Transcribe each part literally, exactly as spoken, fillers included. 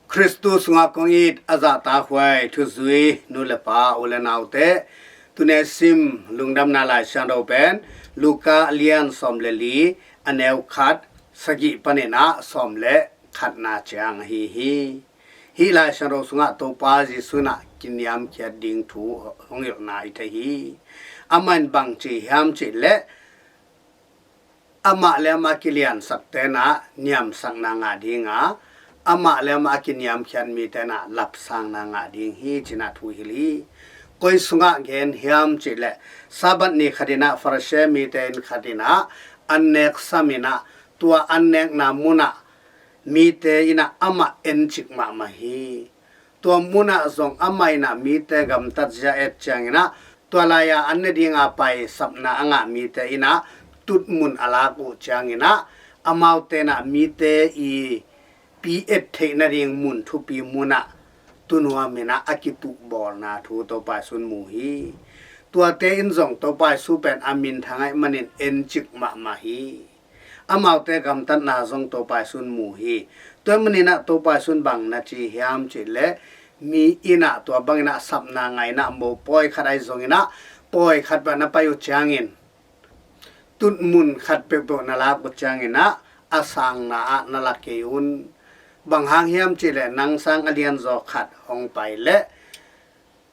Khristu sungah kong it a zahtakhuai thuzui nu le pa, u le naute, tuni sim Lungdamna Lai Siangtho pen Luka lian sawm le li, a neu khat, sagih panin ah sawm le khatna ciang ahi hi. Hih Lai Siangtho sungah Topa Jesuh in ah kiniamkhiat ding thu hong hilhna i thei hi. Amah in bang ci hiam cih leh, amah le amah a kiliansakte in ah niamsakna ngah ding a, amah le amah a kiniamkhiat mite in ah lapsangna ngah ding hi, ci-in ah thu hilh hi. Koi sungah gen hiam cih leh, Sabbath ni khat in ah Farasi mite inn khat in ah an nek sam in ah, tua an nekna mun ah mite in ah amah encik mahmah hi. Tua mun ah zong amah in ah mite gamtatzia et ciangin ah, tua lai-a an ne dinga pai sapna a ngah mite in ah tutmun a lak uh ciangin ah, amaute in ah mite i pi et theih nading mun, thupi mun ah tu nuam in ah a kituhbawlna thu Topa Jesuh in mu hi. Tuate in zong Topa Jesuh pen a minthang ahih manin encik mahmah hi. Amaute gamtatna zong Topa Jesuh in mu hi. Tua ahih manin ah Topa Jesuh in bang na ci hiam cih leh, mi in ah tua bangin ah sapna ngah in ah mopawi khat ahi zongin ah, pawi khat bang na pai uh ciangin, tutmun khat peuhpeuh na lak uh ciangin ah, a sangna ah na la kei un. Bang hang hiam cih leh, nang sang a lianzaw khat hong pai leh,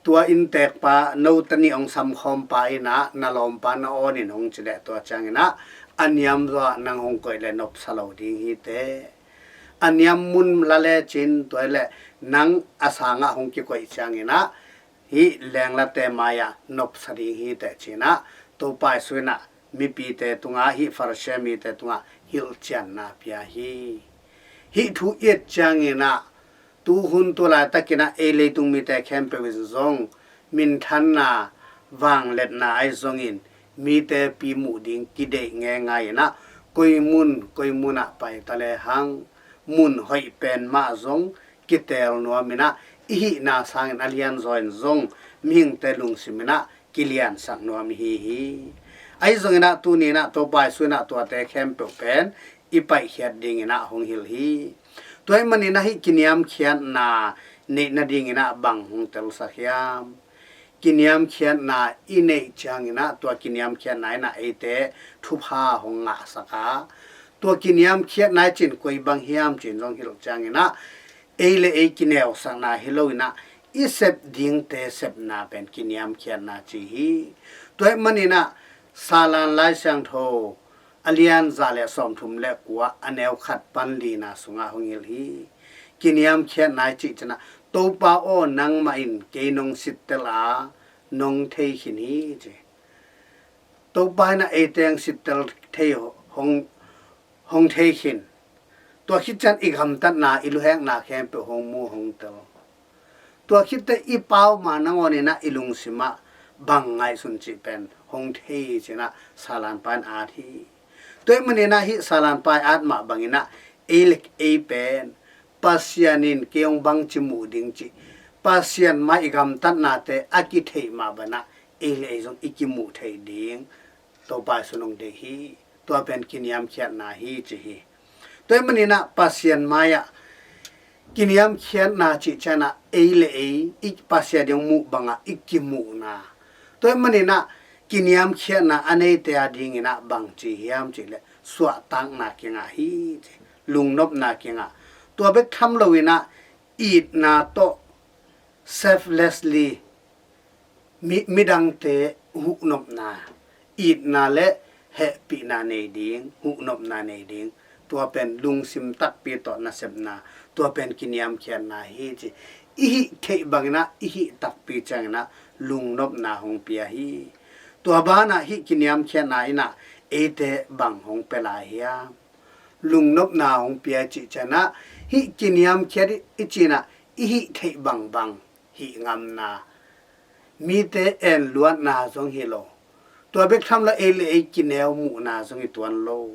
tua inntekpa, no ta nih hong samkhawmpa in ah, na lawmpa na awn in hong ci leh, tua ciangin ah a niamzaw ah nang hong koih leh nopsa lo ding hi teh. A niam mun la lecin, tua hi leh nang a sangah hong kikoih ciangin ah, hih lenglate mai-ah nopsa ding hi teh, ci-in ah Topa Jesuh in ah mipite tungah, hih Farasi mite tungah hilhcianna pia hi. Hih thu i et ciangin ah, tuhun tu laitakin ah ei leitung mite khempeuh in zong minthanna, vangliatna ahi zongin mite pi muh ding kideih ngeingai in ah, koi mun koi mun ah pai ta lehang, mun hoih pen mah zong kiteel nuam in ah, i hihna sangin a lianzaw in zong mihingte lungsim in ah kiliansak nuam i hi hi. Ahi zongin ah tuni in ah Topa Jesuh in ah tuate khempeuh pen i paihkhiat dingin ah hong hilh hi. Tua ahih manin ah hih kiniamkhiatna neih nadingin ah bang hong telsak hiam? Kiniamkhiatna i neih ciangin ah, tua kiniamkhiatna in ah eite thupha hong ngahsak a, tua kiniamkhiatna i cih in koi bang hiam cih in zong hilh ciangin ah, ei le ei kineusakna hi lo in ah, i sep dingte sepna pen kiniamkhiatna ci hi. Tua ahih manin ah Salan Lai Siangtho a lian za le sawmthum le kua, a neu khat pan lina sungah hong hilh hi. Kiniamkhiatna i cih ciangin ah, Topa aw, nangmah in kei nong sittel a, nong thei khin hi, ci. Topa in ah eite hong sittel thei, hong, hong thei khin. Tua khit ciang i gamtatna, i luhekna khempeuh hong mu, hong tel. Tua khit teh i pau ma nangawn in ah i lungsim ah bang ngaihsun cih pen hong thei hi, ci-in ah Salanpa in at hi. Tua ahih manin ah hih Salanpa i at mah bangin ah, ei le ei pen Pasian in kei hong bangci muh ding cih, Pasian mai i gamtatnate a kitheih mah bangin ah ei le ei zong i kimuh theih ding Topa Jesuh in hong deih hi. Tua pen kiniamkhiatna hi, ci hi. Tua ahih manin ah Pasian mai-ah kiniamkhiatna cih ciangin ah, ei le ei i Pasian ding muh bangah i kimuhna. Tua ahih manin ah kiniamkhiatna a neite a dingin ah bang ci hiam cih leh, suahtakna kingah hi, ci. Lungnopna kingah. Tua bek tham lo in ah, itna tawh selflessly, mi, midangte huhnopna, itna le hehpihna nei ding, huhnopna nei ding, tua pen lungsim takpi tawh nasepna, tua pen kiniamkhiatna hi, ci. I hih theih bangin ah, i hih takpi ciangin ah lungnopna hong pia hi. Tua banah hih kiniamkhiatna in ah eite bang hong pia lai hiam? Lungnopna hong pia i cih ciangin ah, hih kiniamkhiat i, i cih in ah, i hih theih bangbang hih ngamna, mite enluatna zong hi lo. Tua bek tham lo, ei le ei kineu muhna zong hi tuan lo.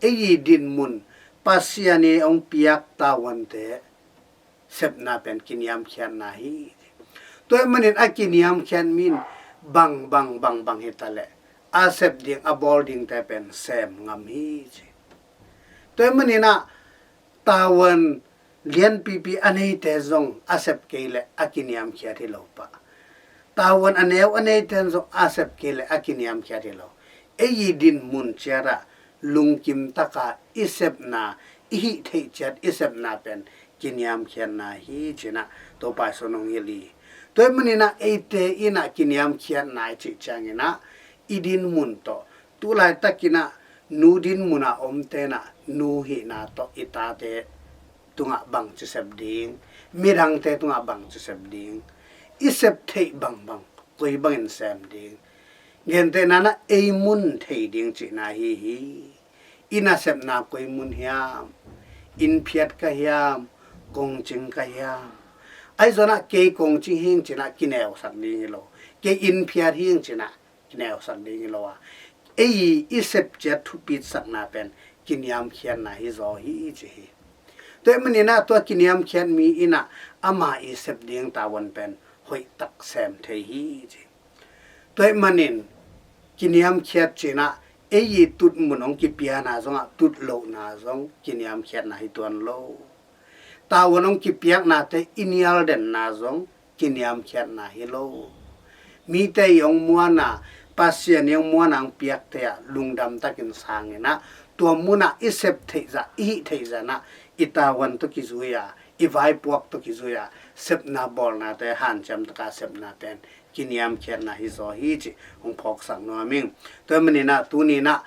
Ei i dinmun, Pasian in hong piak tavuante sepna pen kiniamkhiatna hi. Tua ahih manin a kiniamkhiat mi in bang, bang, bang, bang hi ta leh, a sep ding, a bawl dingte pen sem ngam hi, ci. Tua ahih manin ah tavuan Lianpipi a neite zong a sep kei leh a kiniamkhiat hi lo pah. Tavuan a neu a neite zong a sep kei leh a kiniamkhiat hi lo. Ei i din mun ciatah lungkim taka i sepna, i hih theih ciat i sepna pen kiniamkhiatna hi cinah Topa Jesu in hong hilh hi. Tua ahih maninah eite inah kiniamkhiatna i cih cianginah i din mun tawh, tu laitakinah nu din munah omte inah nu hihna tawh i tate tungah bangci sep ding, midangte tungah bangci sep ding, i sep theih bangbang koi bangin sem ding, gentehna inah ei mun thei ding cihna hi hi. I nasepna koi mun hiam? Inn phiat ka hiam? Kongcing ka hiam? Ahi zongah kei kongcing hi ing cinah kineusak ding hi lo, kei inn phiat hi ing cinah kineusak ding hi lo a, ei i sep ciat thupitsakna pen kiniamkhiatna hi zaw hi ci hi. Tua ahih maninah tua kiniamkhiat mi inah ama i sep ding tavuan pen hoihtak sem thei hi ci. Tua ahih manin kiniamkhiat cinah ei i tutmun hong kipiana zongah tutlohna zong kiniamkhiatna hi tuan lo. Tavuan hong kipiaknate i nialdenna zong kiniamkhiatna hi lo. Mite i hong muana, Pasian i hong muana hong piakte ah lungdam takin sanginah tua munah i sep theihzah, i hih theihzah inah i tavuan tawh kizui a, i vaipuak tawh kizui a, sepna bawlnate hanciam taka sepna pen kiniamkhiatna hi zaw hi cih hong phawksak nuam ing. Tua ahih maninah tuninah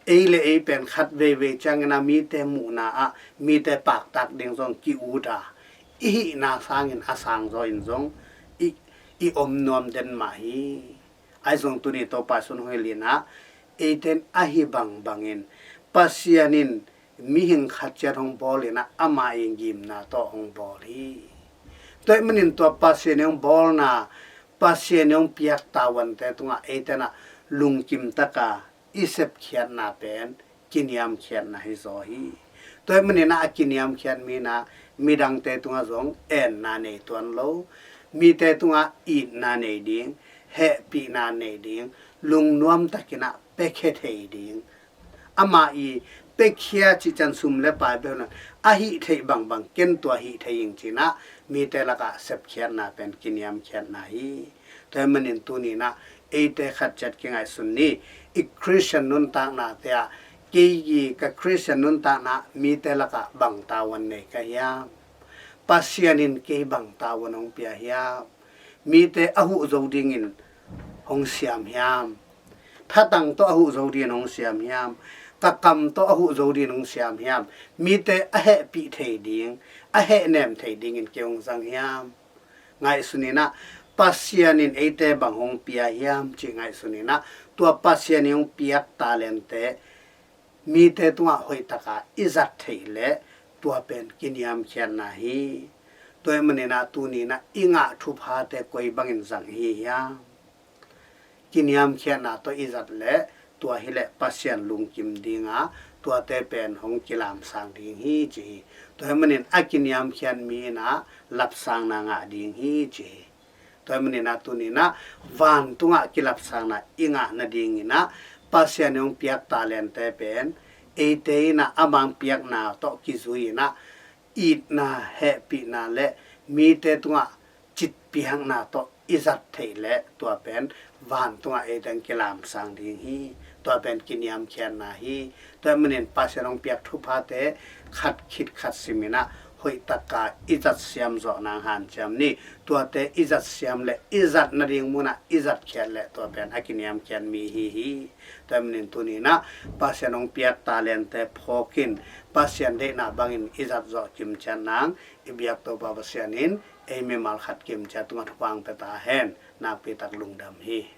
ei le ei pen khat veivei cianginah mite muhna ah mite paktak ding zong ki-ut a, i hihna sangin a sang zaw in zong i, i om nuam den mah hi. Ahi zong tuni Topa Jesu in hong hilh inah eite in ahi bangbangin Pasian in mihing khat ciat hong bawl inah ama i ngimna tawh hong bawl hi. Tua ahih manin tua Pasian i hong bawlna, Pasian i hong piak tavuante tungah eite inah lungkim taka i sepkhiatna pen kiniamkhiatna hi zaw hi. Tua ahih maninah a kiniamkhiat mi inah midangte tungah zong enna nei tuan lo, mite tungah itna nei ding, hehpihna nei ding, lungnuam takinah piakhia thei ding, ama i piakhia cih ciang sum le pai bek lo, a hih theih bangbang ken tua hih thei ing cinah mite lakah sepkhiatna pen kiniamkhiatna hi. Tua ahih manin tuninah eite khat ciat kingaihsun ni. I Khristian nuntaknate ah kei i ka Khristian nuntakna mite lakah bang tavuan nei ka hiam? Pasian in kei bang tavuan hong pia hiam? Mite a huh zo dingin hong siam hiam? Thatang tawh a huh zo dingin hong siam hiam? Ka kam tawh a huh zo dingin hong siam hiam? Mite a hehpih thei ding, a hehnem thei dingin kei hong zang hiam? Ngaihsun inah Pasian in eite bang hong pia hiam cih ngaihsun inah tua Pasian i hong piak talente mite tungah hoihtaka i zat theih leh tua pen kiniamkhiatna hi. Tua ahih maninah tuninah i ngah thuphate koi bangin zang i hi hiam? Kiniamkhiatna tawh i zat leh tua hileh Pasian lungkim dinga tuate pen hong kilamsang ding hi ci hi. Tua ahih manin a kiniamkhiat mi inah lapsangna ngah ding hi ci hi. Tua ahih maninah tuninah vantungah kilapsangna i ngah nadinginah Pasian i hong piak talente pen eite inah a mang piakna tawh kizui inah itna, hehpihna le mite tungah citpiakna tawh i zat theih leh tua pen vantungah eite hong kilamsang ding hi. Tua pen kiniamkhiatna hi. Tua ahih manin Pasian hong piak thuphate khat khit khat sim inah hoihtaka i zat siam zawh nang hanciam ni. Tuate i zat siam leh i zat nading munah i zatkhiat leh tua pen a kiniamkhiat mi hi hi. Tua ahih manin tuninah Pasian hong piak talente phawkin Pasian deihna bangin i zat zawh kimciat nang i biak Topa Pasian in ei mimal khat kimciat tungah thupha hong pia ta hen. Nakpi tak lungdam hi.